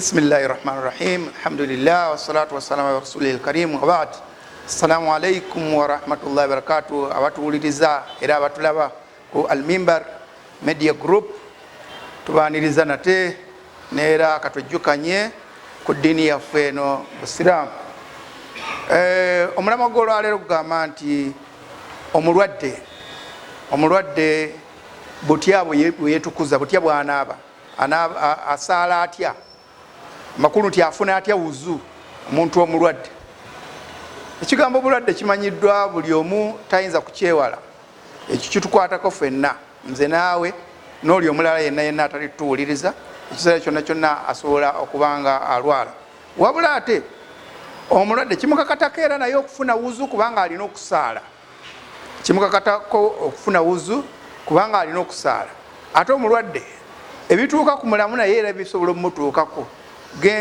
Bismillahi rahmani rahim, alhamdulillah wassalatu wassalamu ala rasulil karim wabaad. Assalamu alaikum warahmatullahi wabarakatu. Abatuwuliriza era abatulaba ku Almimbar Media Group, tubaaniriza nate neera katwejjukanye ku ddiini yaffe eno Busiraamu. Omulamwa gw'olwaleero gugamba nti omulwadde butya bwe yetukuza, butya bw'anaaba, asaala atya, amakulu nti afuna atya wuzu omuntu omulwadde. Ekigambo obulwadde kimanyiddwa buli omu, tayinza kukyewala, ekyo kitukwatako ffenna, nze naawe n'oli omulala yenna yenna atali tutuwuliriza, ekiseera kyonna kyonna asobola okuba nga alwala. Wabula ate omulwadde kimukakatako era naye okufuna wuzu kubanga alina okusaala, kimukakatako okufuna wuzu kubanga alina okusaala. Ate omulwadde ebituuka ku mulamu naye era bisobola omutuukako,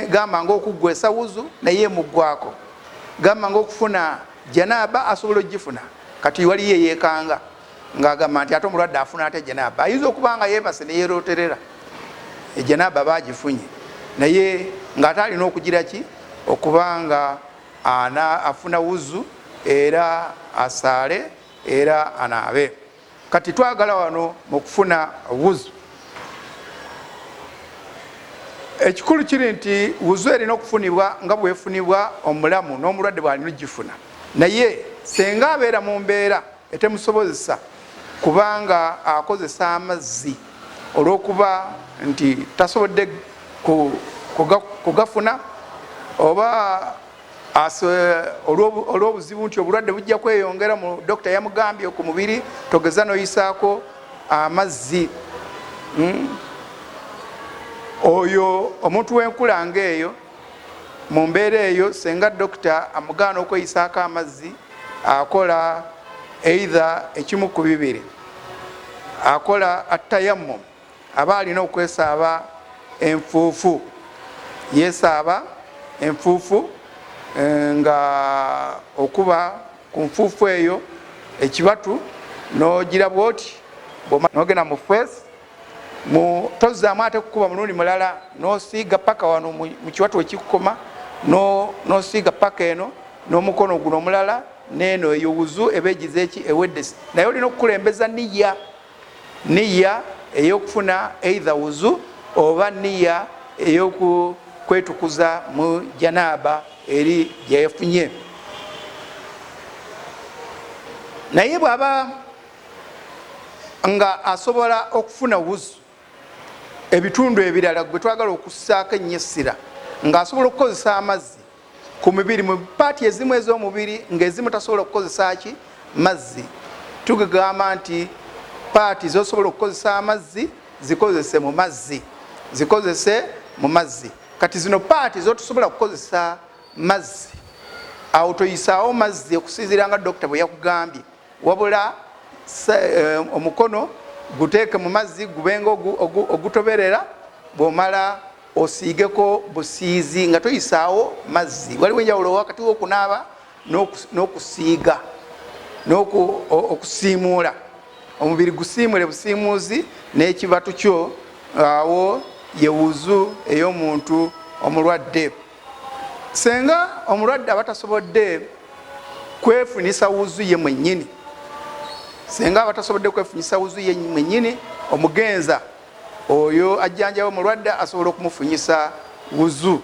gamba ngaokuggwesa wuzu naye emuggwako, gamba ngaokufuna janaaba asobola okugifuna. Kati waliyo eyeekanga ng'agamba nti ate omulwadde afuna atya janaaba? Ayinza okuba nga yeebase neyeroterera ejanaaba bagifunye, naye ng'ate alina okugira ki okuba nga afuna wuzu era asaale era anaabe. Kati twagala wano mu kufuna wuzu, ekikulu kiri nti wuzu erina okufunibwa nga bwefunibwa omulamu n'omulwadde bw'alina ogifuna, naye senga abeera mu mbeera etemusobozesa kubanga akozesa amazzi olw'okuba nti tasobodde kugafuna, oba olw'obuzibu nti obulwadde bujja kweyongera, mu dokita yamugambye ku mubiri togeza n'oyisaako amazzi. Oyo omuntu w'enkula ng'eyo mu mbeera eyo, senga dokita amugaana okweyisaako amazzi, akola either ekimu ku bibiri, akola atayammum, aba alina okwesaaba enfuufu, yesaaba enfuufu nga okuba ku nfuufu eyo ekibatu n'ogira bwoti n'ogenda mu face tozaamu ate kukuba mulundi mulala, n'osiiga paka wano mu kiwatu wekikukoma, n'osiiga paka eno n'omukono guno omulala n'eno, eyo wuzu eba egize eki ewedde. Naye olina okukulembeza niya ey'okufuna either wuzu oba niya ey'okwetukuza mu janaaba eri gyeyafunye. Naye bw'aba nga asobola okufuna wuzu ebitundu ebirala gwe twagala okussaako ennyo essira, ng'asobola okukozesa amazzi ku mibiri mu paati ezimu ez'omubiri ng'ezimu tasobola kukozesa ki mazzi, tugamba nti paati z'osobola okukozesa amazzi zikozese mu mazzi, zikozese mu mazzi. Kati zino paati z'otosobola kukozesa mazzi, awo toyisaawo mazzi okusinziira nga dokita bwe yakugambye, wabula omukono guteeke mu mazzi gubenga ogutoberera, bw'omala osiigeko busiizi nga toyisaawo mazzi. Waliwo enjawulo wakati w'okunaaba n'okusiiga okusiimuula omubiri, gusiimule busiimuuzi n'ekibatu kyo, awo ye wuzu ey'omuntu omulwadde. Senga omulwadde aba tasobodde kwefunisa wuzu ye mwennyini, senga aba tasobodde kwefunyisa wuzu ye mwennyini, omugenza oyo ajjanjaba omulwadde asobola okumufunyisa wuzu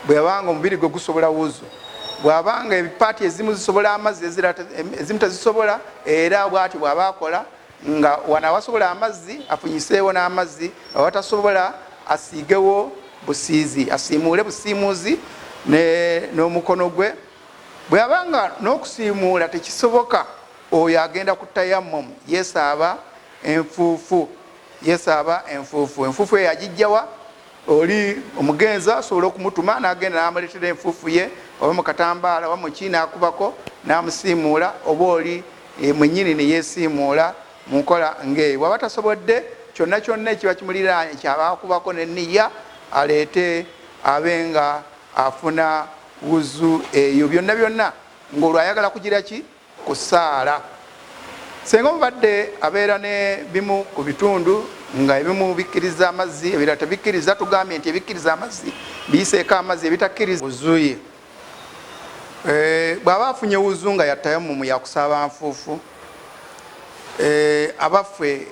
bw'abanga omubiri gwe gusobola wuzu, bw'abanga ebipaati ezimu zisobola amazzi ezimu tezisobola, era bw'atyo bw'aba akola nga wano awasobola amazzi afunyiseewo n'amazzi, awatasobola asiigewo busiizi, asiimuule busiimuuzi n'omukono gwe. Bw'abanga n'okusiimuula tekisoboka, oyo agenda ku tayammum, yeesaaba enfuufu, yeesaaba enfuufu. Enfuufu eyo agijjawa? Oli omugenza asobola okumutuma n'agenda n'amuleetera enfuufu ye, oba mu katambaala oba muki, n'akubako n'amusiimuula, oba oli mwennyini ne yeesiimuula mu nkola ng'eyo. Bw'aba tasobodde, kyonna kyonna ekiba kimuliraanye kyaba akubako n'enniya aleete abe nga afuna wuzu eyo, byonna byonna ng'olwo ayagala kugira ki kusaala. Senga omubadde abeera ne bimu ku bitundu Nga ebimu bikkiriza amazzi, ebirala tebikkiriza. Tugambye nti ebikkiriza amazzi biyiseeko amazzi, ebitakkiriza wuzuye. Bw'aba afunye wuzu nga yatayamumu, yakusaaba nfuufu, abaffe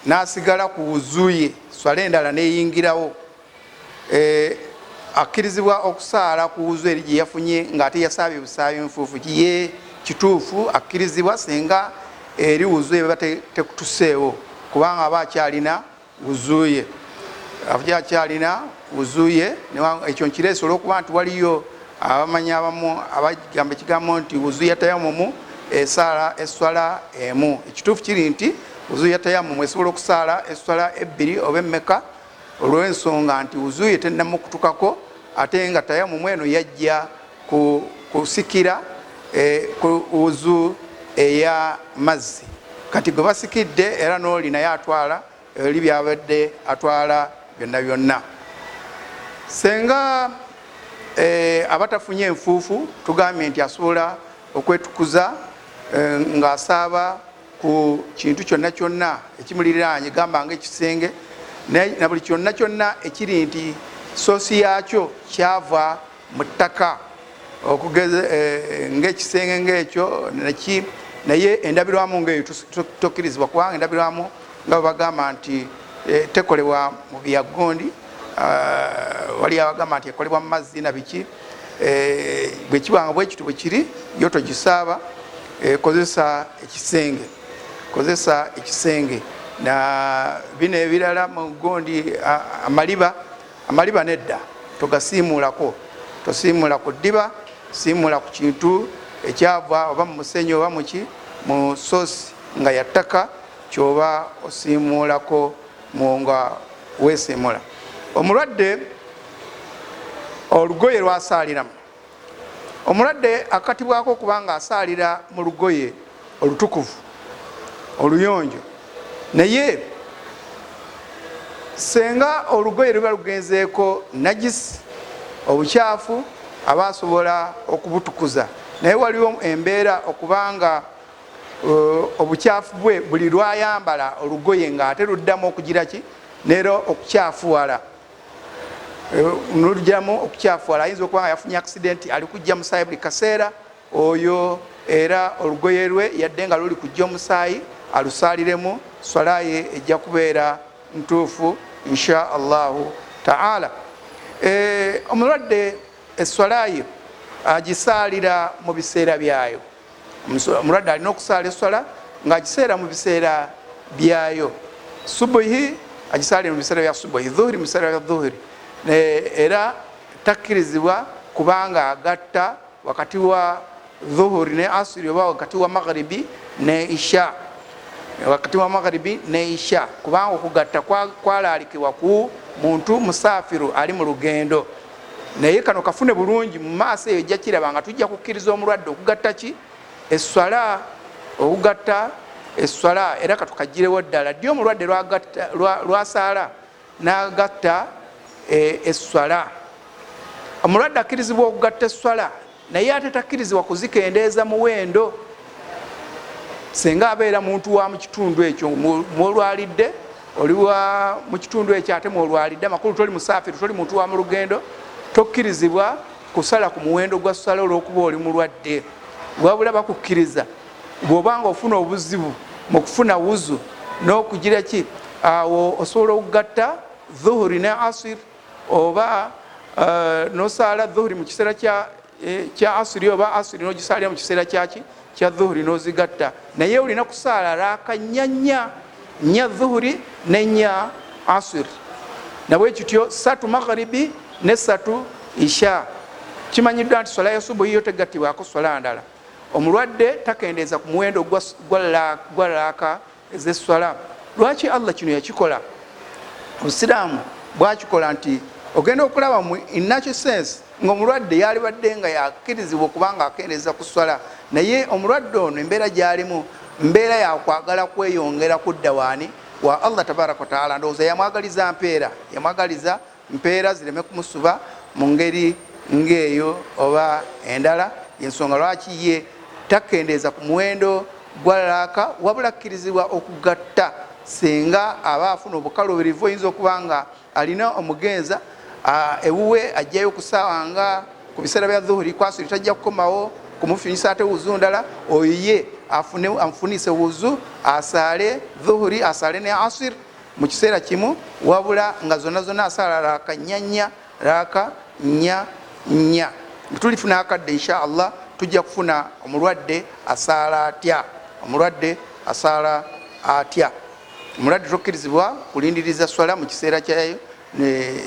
n'asigala ku wuzuye, swala endala neyingirawo, akkirizibwa okusaala ku wuzu eri gye yafunye ng'ate yasaabye busaabi nfuufu? Ye kituufu, akkirizibwa singa eri wuzu eba tekutuseewo, kubanga aba akyalina wuzuye, akyalina wuzuye. Ekyo nkireese olwokuba nti waliyo abamanyi abamu abagamba ekigambo nti wuzu ya tayamumu esaala eswala emu. Ekituufu kiri nti wuzu ya tayamumu esobola okusaala eswala ebbiri oba emmeka, olw'ensonga nti wuzuye tennamukutukako, ate nga tayamumu eno yajja kusikira ku wuzu eya mazzi. Kati gwe basikidde era n'oli naye atwala eri byabadde atwala byonna byonna. Senga abatafunye enfuufu, tugambye nti asobola okwetukuza ng'asaaba ku kintu kyonna kyonna ekimuliraanye, gamba nga ekisenge na buli kyonna kyonna ekiri nti soosi yaakyo kyava mu ttaka, okugeza ng'ekisenge ng'ekyo neki. Naye endabirwamu ng'eyo tokkirizibwa, kubanga endabirwamu nga bwe bagamba nti tekolebwa mu byagondi, wali abagamba nti ekolebwa mu mazzi na biki. Bwe kibanga bwe kityo bwe kiri, yo togisaaba. Kozesa ekisenge, kozesa ekisenge na bino ebirala mu gondi. Amaliba, amaliba nedda, togasiimuulako. Tosiimula ku ddiba, siimula ku kintu ekyava oba mu musenyu oba muki, mu sosi nga ya ttaka, kyoba osiimuulako mu nga weesiimula. Omulwadde olugoye lwasaaliramu. Omulwadde akatibwako okubanga asaalira mu lugoye olutukuvu oluyonjo, naye senga olugoye luba lugenzeeko najisi, obukyafu, aba asobola okubutukuza. Naye waliwo embeera okubanga obukyafu bwe buli lwayambala olugoye ng'ate luddamu okugira ki neera okukyafuwala, nolugyamu okukyafuwala. Ayinza okuba nga yafunye accident, ali kujja musaayi buli kaseera. Oyo era olugoye lwe yadde nga luli kujja omusaayi, alusaaliremu, swala ye ejja kubeera ntuufu insha Allahu taala. Omulwadde eswala ye agisaalira mu biseera byayo. Omulwadde alina okusaala eswala ng'agiseera mu biseera byayo. Subuhi agisaalira mu biseera bya subuhi, dhuhuri mu biseera bya dhuhuri. Era takkirizibwa kubanga agatta wakati wa dhuhuri ne asiri, oba wakati wa magharibi ne isha, wakati wa magharibi ne isha, kubanga okugatta kwalaalikibwa ku muntu musaafiru ali mu lugendo. Naye kano kafune bulungi, mu maaso eyo ejja kiraba nga tujja kukkiriza omulwadde okugatta ki esswala, okugatta esswala. Era katukagirewo ddala ddi omulwadde lwasaala n'agatta esswala. Omulwadde akkirizibwa okugatta esswala, naye ate takkirizibwa kuzikendeeza muwendo. Singa abeera muntu wa mu kitundu ekyo mwolwalidde, oli wa mu kitundu ekyo ate mwolwalidde, amakulu toli musaafiru, toli muntu wa mu lugendo, tokkirizibwa kusala ku muwendo gwa ssala olw'okuba oli mulwadde. Wabula bakukkiriza bw'oba nga ofuna obuzibu mu kufuna wuzu n'okugira ki, awo osobola okugatta dhuhuri ne asir, oba nosaala dhuhuri mu kiseera kya asiri, oba asiri n'ogisaalira mu kiseera kyaki kya dhuhuri, n'ozigatta. Naye olina kusaala raaka nnya nnya, nnya dhuhuri ne nnya asiri, nabwe kityo 3 magharibi ne 3 isha. Kimanyiddwa nti swala ya subuhi yo tegattibwako swala ndala. Omulwadde takendeeza ku muwendo gwa raaka ez'esswala. Lwaki Allah kino yakikola? Obusiraamu bwakikola nti ogenda okulaba mu in natural sense ng'omulwadde yalibadde nga yakkirizibwa okuba nga akendeeza ku swala, naye omulwadde ono embeera gy'alimu mbeera yakwagala kweyongera kudda waani wa Allah tabaraka wataala. Ndowooza yamwagaliza mpeera, yamwagaliza mpeera zireme kumusuba mu ngeri ng'eyo oba endala. Yensonga lwaki ye takendeeza ku muwendo gwa laaka, wabula akkirizibwa okugatta. Singa aba afuna obukalubirivu, oyinza okuba nga alina omugenza ewuwe, ajjayo kusaawa nga ku biseera bya dhuhuri, kwasiri tajja kukomawo kumufunisa ate wuzu ndala. Oyo ye amufunise wuzu, asaale dhuhuri, asaale ne asir mu kiseera kimu, wabula nga zonna zonna asaala raaka nnya nnya, raaka nnya nnya. Tulifuna akadde, insha Allah, tujja kufuna omulwadde asaala atya, omulwadde asaala atya. Omulwadde tokkirizibwa kulindiriza swala mu kiseera kyayo.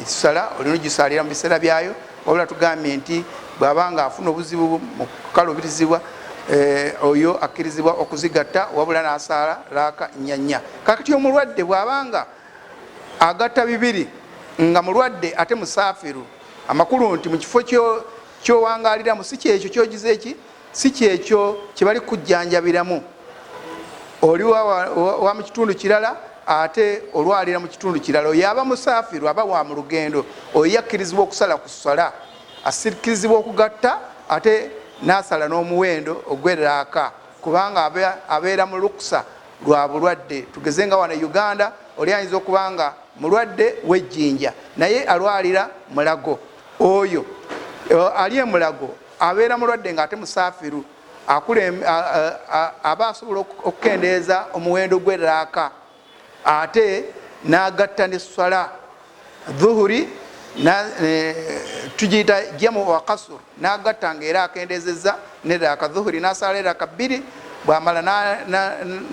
Swala olina ogisaalira mu biseera byayo, wabula tugambye nti bw'aba nga afuna obuzibu mu kukalubirizibwa, oyo akkirizibwa okuzigatta, wabula n'asaala raaka nnya nnya. Kakati omulwadde bw'aba nga agatta bibiri, nga mulwadde ate musaafiru, amakulu nti mu kifo kyowangaliramu si kyekyo kyogize eki, si kyekyo kyebali kujjanjabiramu, oli wa mu kitundu kirala ate olwalira mu kitundu kirala, oyo aba musaafiru, aba wa mu lugendo. Oyo yakkirizibwa okusala ku swala, akkirizibwa okugatta ate n'asala n'omuwendo ogw'eraaka, kubanga abeera mu lukusa lwa bulwadde. Tugeze nga wano Uganda, oli ayinza okuba nga mulwadde w'ejjinja naye alwalira Mulago. Oyo ali emulago abeera mulwadde ng'ate musaafiru, aba asobola okukendeeza omuwendo gw'eraaka ate n'agatta ne swala dhuhuri, tugiyita jamu wa kasur, n'agatta nga era akendezezza neraaka dhuhuri, n'asaala eraaka bbiri, bwamala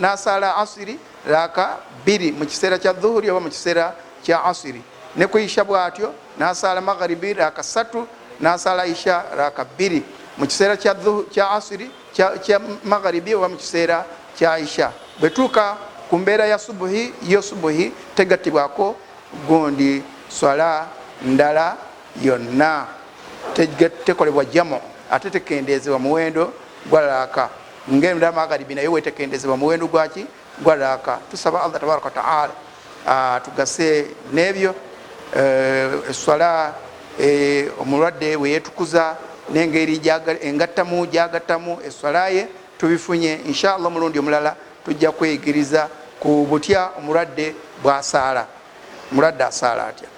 n'asaala asiri raaka bbiri mu kiseera kya dhuhuri oba mu kiseera kya asiri, ne ku isha bwatyo, n'asaala magharibi raaka ssatu, n'asaala isha raaka bbiri mu kiseera kya asiri, kya magharibi oba mu kiseera kya isha. Bwetuuka ku mbeera ya subuhi, yo subuhi tegattibwako gundi swala ndala yonna, tekolebwa jamu ate tekendezebwa muwendo gwa raaka, ngenda magharibi naye wetekendezebwa muwendo gwaki, gwa raaka. Tusaba Allah tabaraka wataala tugase n'ebyo eswala omulwadde weyetukuza n'engeri engattamu gyagattamu eswala ye tubifunye. Inshallah, omulundi omulala tujja kweyigiriza ku butya omulwadde bwasaala, omulwadde asaala atya.